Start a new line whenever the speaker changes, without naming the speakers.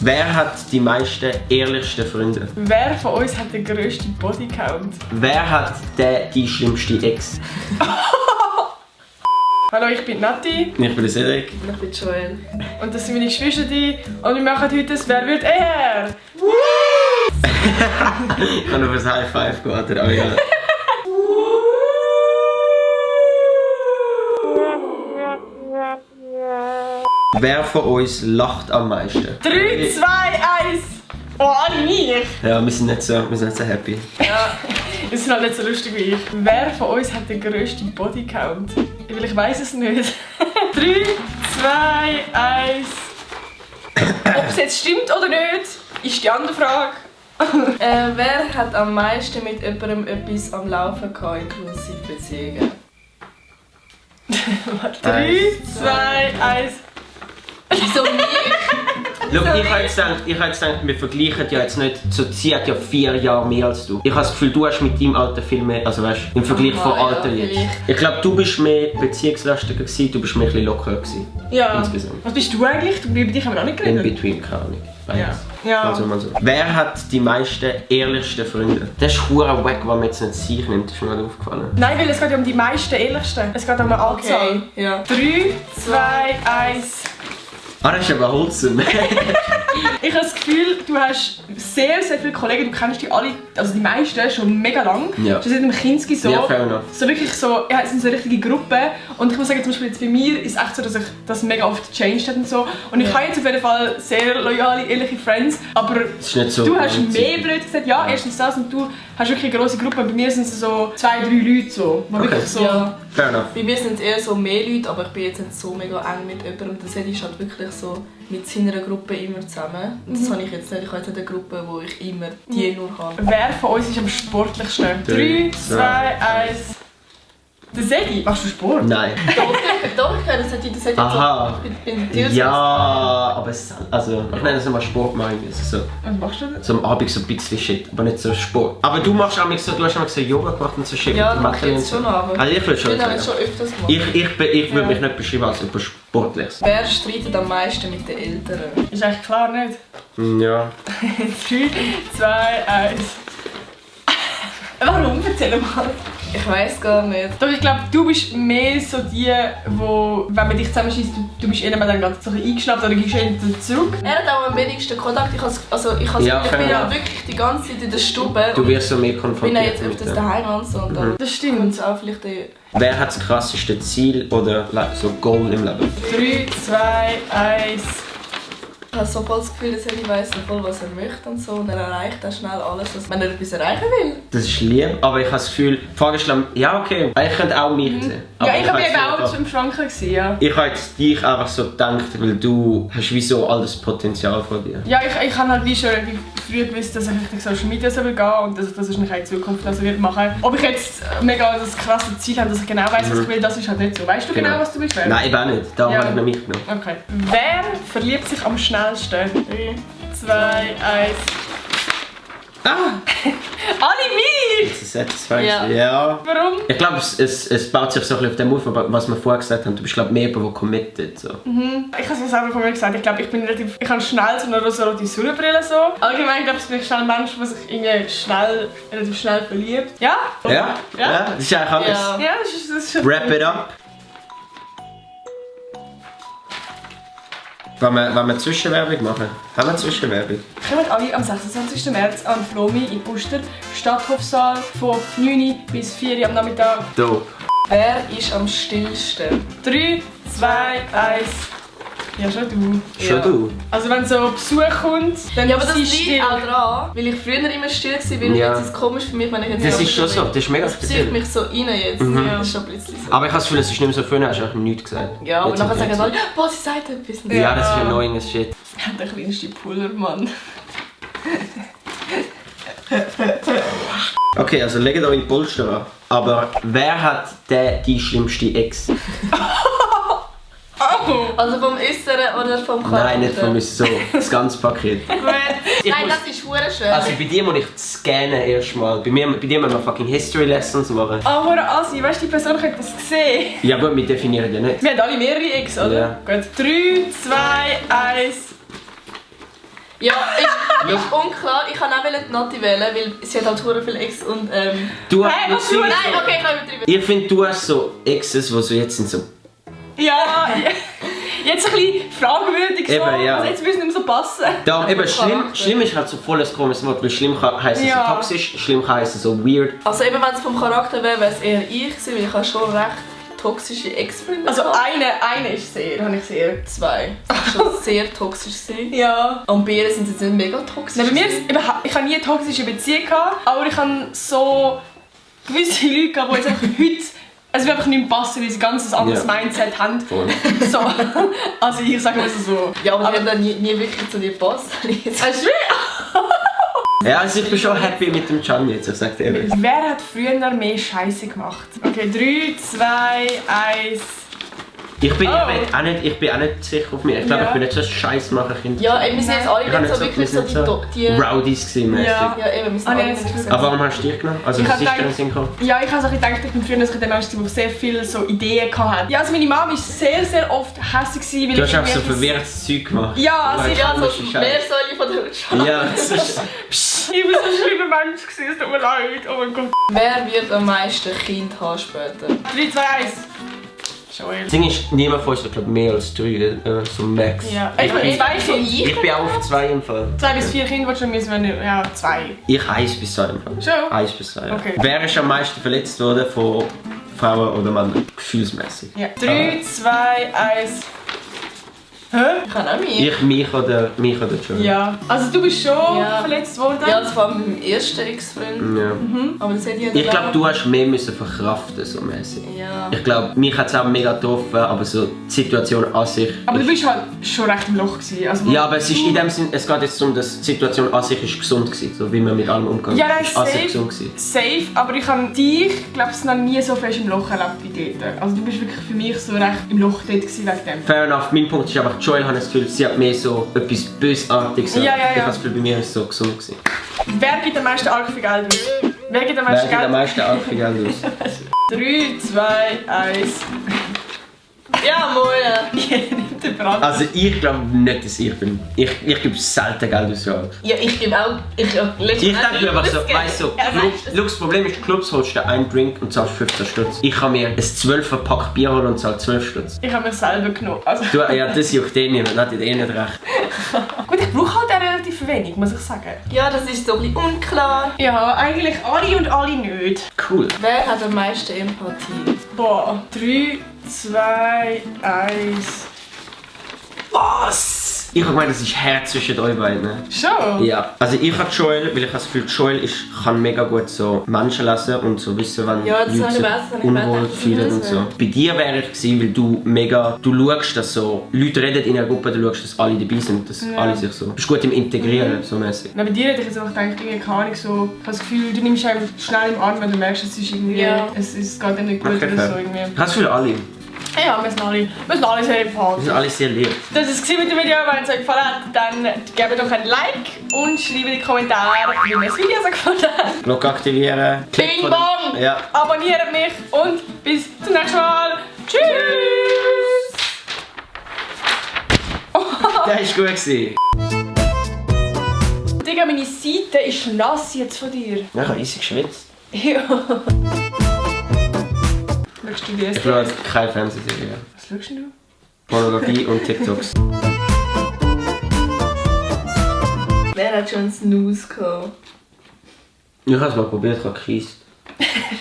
Wer hat die meisten ehrlichsten Freunde?
Wer von uns hat den grössten Bodycount?
Wer hat die schlimmste Ex?
Hallo, ich bin Nati.
Ich bin Cedric.
Ich bin Joel.
Und das sind meine Geschwister und wir machen heute das «Wer wird er?».
Ich habe auf ein High Five gewartet, aber ja. Wer von uns lacht am meisten?
3, 2, 1! Oh, alle nicht!
Ja, wir sind nicht so happy.
Ja, das sind halt nicht so lustig wie ich. Wer von uns hat den grössten Bodycount? Weil ich weiss es nicht. 3, 2, 1. Ob es jetzt stimmt oder nicht, ist die andere Frage.
Wer hat am meisten mit jemandem etwas am Laufen gehabt, inklusive Beziehungen?
3, 2, 1.
Wieso nicht?
Schau, ich habe jetzt gedacht, wir vergleichen ja jetzt nicht, so, sie hat ja 4 Jahre mehr als du. Ich habe das Gefühl, du hast mit deinem Alter viel mehr, also weißt du, im Vergleich von Alter jetzt.
Vielleicht.
Ich glaube, du bist mehr beziehungslastiger gewesen, du bist mehr ein bisschen lockerer gewesen.
Ja.
Insgesamt.
Was bist du eigentlich? Über dich haben wir noch nicht
In
geredet.
between, keine Ahnung.
Ja.
Also mal so. Wer hat die meisten ehrlichsten Freunde? Das ist verdammt wack, was man jetzt nicht sich nimmt, das ist mir nicht aufgefallen.
Nein, weil es geht ja um die meisten ehrlichsten. Es geht um eine Anzahl.
Okay, ja.
3, 2, 1.
Ah, das ist aber wholesome.
Ich habe das Gefühl, du hast sehr, sehr viele Kollegen, du kennst die alle, also die meisten schon mega lang.
Ja.
Schon seit dem Kinski so.
Ja, fair enough.
So wirklich so, ja, es sind so richtige Gruppen. Und ich muss sagen, zum Beispiel jetzt bei mir ist es echt so, dass ich das mega oft changed hat und so. Und ich habe jetzt auf jeden Fall sehr loyale, ehrliche Friends. Aber
Das ist nicht so
du hast
gut.
mehr blöd gesagt, ja, erstens das und du hast wirklich eine grosse Gruppe. Bei mir sind es so 2, 3 Leute so. Wo
Okay.
wirklich so.
Ja.
Fair enough.
Bei mir sind es eher so mehr Leute, aber ich bin jetzt nicht so mega eng mit jemandem. Und das ist halt wirklich so mit seiner Gruppe immer zusammen. Und das habe ich jetzt nicht. Ich habe jetzt nicht eine Gruppe, wo ich immer die nur habe.
Wer von uns ist am sportlichsten? 3, 2, 1. Der Segi, machst du Sport?
Nein.
Doch, das hat jetzt so
Aha.
bei dir
Ja, aber es, also, ich nenne es immer Sport machen. So,
Was machst du denn?
so am Abend so ein bisschen Shit, aber nicht so Sport. Aber du machst auch so, du hast auch so Yoga gemacht und so Shit.
Ja,
mit
das mache ich
Mathe
jetzt
und so.
schon, aber
Also ich würde schon
ich habe
sagen.
schon öfters gemacht.
Ich würde mich nicht beschreiben als über Sportliches.
Wer streitet am meisten mit den Eltern?
Ist eigentlich klar nicht.
Ja.
3, 2, 1. Warum? Erzähl mal.
Ich weiß gar nicht.
Doch, ich glaube, du bist mehr so die, wo, wenn man dich zusammenschießt, du bist eher dann gerade so ein bisschen eingeschnappt oder gehst eher zurück.
Er hat auch am wenigsten Kontakt. Ich
Ja,
bin ja
fair.
wirklich die ganze Zeit in der Stube.
Du wirst so mehr
Ich bin
konfrontiert
ja jetzt
mit
öfters
dem.
daheim und so. Und dann
Das
kommt
stimmt.
es auch vielleicht der...
Wer hat das krasseste Ziel oder so Goal im Leben?
3, 2, 1.
Ich habe so voll das Gefühl, dass er weiss so voll, was er möchte und so. Und er erreicht auch schnell alles, wenn er etwas erreichen will.
Das ist lieb, aber ich habe das Gefühl, die Frage ist, ja okay, ich könnte auch mich sehen.
Ja, ich war
jetzt
eben auch
einfach-
schon im Schwanken gewesen, ja.
Ich habe jetzt dich einfach so gedacht, weil du hast wie so all das Potenzial von dir.
Ja, ich habe halt wie schon früh gewusst, dass ich Richtung Social Media soll gehen und dass ich das wahrscheinlich auch in Zukunft also wird machen. Ob ich jetzt mega das krasse Ziel habe, dass ich genau weiss, was ich will, das ist halt nicht so. Weißt du genau, was du willst?
Nein, eben auch nicht. Darum
Ja.
habe ich noch mitgenommen.
Okay. Wer verliebt sich am schnellsten? 3, 2, 1.
Ah!
Alle mich!
Das ist satisfying.
Ja.
Ja.
Warum?
Ich glaube, es baut sich so ein bisschen auf dem auf, was wir vorher gesagt haben. Du bist glaube mehr jemand, der committed. So.
Ich habe es mir selber von mir gesagt. Ich glaube, ich habe schnell so eine rosa-rote Sonnenbrille so. Allgemein glaube ich, bin ich schnell ein Mensch, der sich irgendwie relativ schnell verliebt. Ja?
Ja?
Ja.
Das ist eigentlich alles.
Ja.
Ja, das ist schon...
Wrap it up. Wollen wir Zwischenwerbung machen? Haben wir Zwischenwerbung?
Kommen alle am 26. März an Flomi in Buster, Stadthofsaal von 9 bis 4 Uhr am Nachmittag.
Dope.
Wer ist am stillsten?
3, 2, 1. Ja, schon du.
Schon
Ja.
du?
Also wenn so Besuch kommt, dann
Ja, aber das
sie
liegt
still.
auch daran, weil ich früher immer still war, weil
Ja.
jetzt ist es komisch für mich, wenn ich jetzt
Das
selber
ist schon
still
so,
bin.
das ist mega
Das zieht
speziell.
mich so rein jetzt. Ja. Das ist schon plötzlich so.
Aber ich habe das Gefühl, es ist nicht mehr so früher, hast du eigentlich nichts gesagt.
Ja, aber
Jetzt
nachher
sind
sagen
wir
alle, boah, sie sagt etwas.
Ja, das ist annoying as shit.
Der kleinste Pullermann.
Okay, also legt eure Polster an. Aber wer hat die schlimmste Ex?
Also vom Äußeren oder vom Charakter?
Nein, nicht von mir, so. Das ganze Paket.
Gut.
Nein, das ist hure schwer.
Also bei dir muss ich scannen erstmal. Bei dir müssen wir fucking History Lessons machen.
Aber Asi, weißt du, die Person könnte das sehen.
Ja gut, wir definieren ja nicht.
Wir haben alle mehrere Ex, oder?
Ja.
Gut. 3, 2, 1.
Ja, ist unklar. Ich kann auch die Nati wählen, weil sie hat halt verdammt viele Ex und
Du
Hey,
hast
was du-
Nein, okay, ich kann übertrieben.
Ich finde, du hast so Exes, die so jetzt sind so...
Ja, jetzt ein bisschen fragwürdig so.
Eben, ja.
Also jetzt müssen nicht mehr so passen.
Da, eben, schlimm ist halt so volles komisches Wort, weil schlimm heisst
Ja.
so toxisch, schlimm heisst so weird.
Also eben, wenn es vom Charakter wäre, wäre es eher ich gewesen, weil ich habe schon recht toxische Ex-Freunde.
Also
gehabt.
eine ist sehr, habe ich sehr.
2. Das war schon sehr toxisch. Gewesen.
Ja.
Und bei ihr sind sie jetzt nicht mega toxisch.
Nein, bei mir ist, ich habe nie eine toxische Beziehung gehabt, aber ich habe so gewisse Leute gehabt, die jetzt einfach heute also wir einfach nicht mehr passen, weil sie ein ganz anderes
Ja.
Mindset haben.
Voll.
So. Also ich sage mal so.
Ja, aber die haben dann nie wirklich zu dir gepasst.
Hast du
Ja, also ich bin schon happy mit dem Can jetzt, ich sag dir ehrlich.
Wer hat früher mehr Scheiße gemacht? Okay, 3, 2, 1.
Ich bin,
Oh.
ich bin auch nicht sicher auf mich. Ich glaube,
Ja.
ich bin nicht so ein Scheissmacher Kind.
Ja, eben, wir sind jetzt alle
Ich habe
nicht
nicht
so
so, wir
wirklich so
sind
die...
so
die
Rowdies gewesen, mäßig.
Ja.
ja, eben, wir sind
Ah,
alle
nein,
nicht
das
so.
Aber warum hast du dich genommen? Also
Ich
was
hab
ist dir
gedacht-
in den Sinn gekommen?
Ja, ich habe so gedacht, ich bin früher so der Mensch, der sehr viele so Ideen hatte. Ja, also meine Mama war sehr oft hässlich, weil
Du hast
ich
auch so
irgendwie-
verwirrtes Zeug gemacht.
Ja, also ich
Ja,
habe
so
komische
mehr
Scheiße.
soll ich von der Schule.
Ja, das ist...
Ich war so ein schlimmer Mensch, es tut mir leid. Oh mein Gott.
Wer wird am meisten Kind haben später?
3, 2, 1. Joel.
Das Ding ist, niemand von uns hat glaub, mehr als 3, so Max.
Ja. Ich bin 2 Kinder.
Ich bin auch auf 2 im Fall.
2 bis 4 Kinder, willst du müssen wir nicht. Ja, 2.
Ich 1 bis 2 im Fall.
Schon?
1 bis 2, ja.
Okay.
Wer ist am meisten verletzt worden von Frauen oder Männern? Gefühlsmäßig.
Ja. 3, 2, 1. Hä?
Ich kann auch mich.
Mich oder Joel?
Ja. Also du bist schon
Ja.
verletzt worden?
Ja, das war mit meinem ersten Ex-Freund.
Ja.
Aber das hätte ich
Ich glaube, du hast mehr müssen verkraften, so mäßig.
Ja.
Ich glaube, mich hat es auch mega getroffen, aber so die Situation an sich...
Aber du bist halt schon recht im Loch gewesen. Also,
Ja, aber es ist in dem Sinn, es geht jetzt um, dass die Situation an sich ist gesund gewesen, so wie man mit allem umgeht.
Ja, nein,
ist an sich
safe.
gesund gewesen.
Safe, aber ich habe dich, glaube ich, noch nie so fest im Loch erlebt wie dort. Also du bist wirklich für mich so recht im Loch dort gewesen wegen dem.
Fair enough. Mein Punkt ist einfach, Joel hat das Gefühl, sie hat mehr so etwas Bösartiges.
Ja, ja, ja.
Ich habe das Gefühl, bei mir ist es so gesund gewesen.
Wer gibt am meisten Alk für Geld aus? Wer gibt am
Wer
meisten
gibt am
Geld?
meisten Alkohol aus?
3, 2, 1.
Ja, moin.
Nimmt den Brand.
Also ich glaube nicht, dass ich bin. Ich gebe selten Geld aus. Ja.
Ja, ich gebe auch... Ich
Ich denke einfach so, weißt du,
Ja,
das Problem ist, Clubs holst du einen Drink und zahlst 15 Stutz. Ich kann mir ein 12er-Pack Bier holen und zahle 12 Stutz.
Ich habe mich selber genommen. Also,
Du, ja, das juckt eh niemand, hat eh nicht recht.
gut, ich brauche halt auch relativ wenig, muss ich sagen.
Ja, das ist so ein bisschen unklar.
Ja, eigentlich alle und alle nicht.
Cool.
Wer hat am meisten Empathie?
Boah, 3, 2, 1.
Was? Ich habe gemeint, das ist Herz zwischen euch beiden.
Schon?
Ja, also ich habe Joel, weil ich habe das Gefühl, Joel kann mega gut so Menschen lesen und so wissen, wenn
Ja, das
Leute
habe ich
sich
gedacht, das habe ich
unwohl
gedacht,
fühlen
das
und so.
wäre.
Bei dir wäre ich gewesen, weil du schaust, dass so Leute reden in einer Gruppe, du schaust, dass alle dabei sind, dass
Ja.
alle sich so... Du bist gut im Integrieren, so mäßig.
Na, bei dir hätte ich jetzt einfach gedacht, irgendwie, keine Ahnung, so, ich habe das Gefühl, du nimmst einem schnell im Arm, wenn du merkst, es ist irgendwie,
Ja.
es geht dir nicht gut
Okay,
oder
fair.
so irgendwie.
Ich habe das Gefühl, alle.
Ja, wir sind alle sehr
Wir
empathisch.
sind alle sehr lieb.
Das war es mit dem Video. Wenn es euch gefallen hat, dann gebt doch ein Like und schreibt in die Kommentare, wie euch das Video so gefallen hat.
Glocke aktivieren. Klick
Bing
von dem-
bong!
Ja.
Abonniert mich und bis zum nächsten Mal. Tschüss!
Der war gut gewesen.
Digga, meine Seite ist nass jetzt von dir.
Ja, ich habe easy geschwitzt.
Ja. Schaust du die
Ich schaue keine Fernsehserie.
Was schaust du?
Pornografie und TikToks.
Wer hat schon einen Snooze gehabt?
Ich habe es mal probiert, ich habe gekriegt.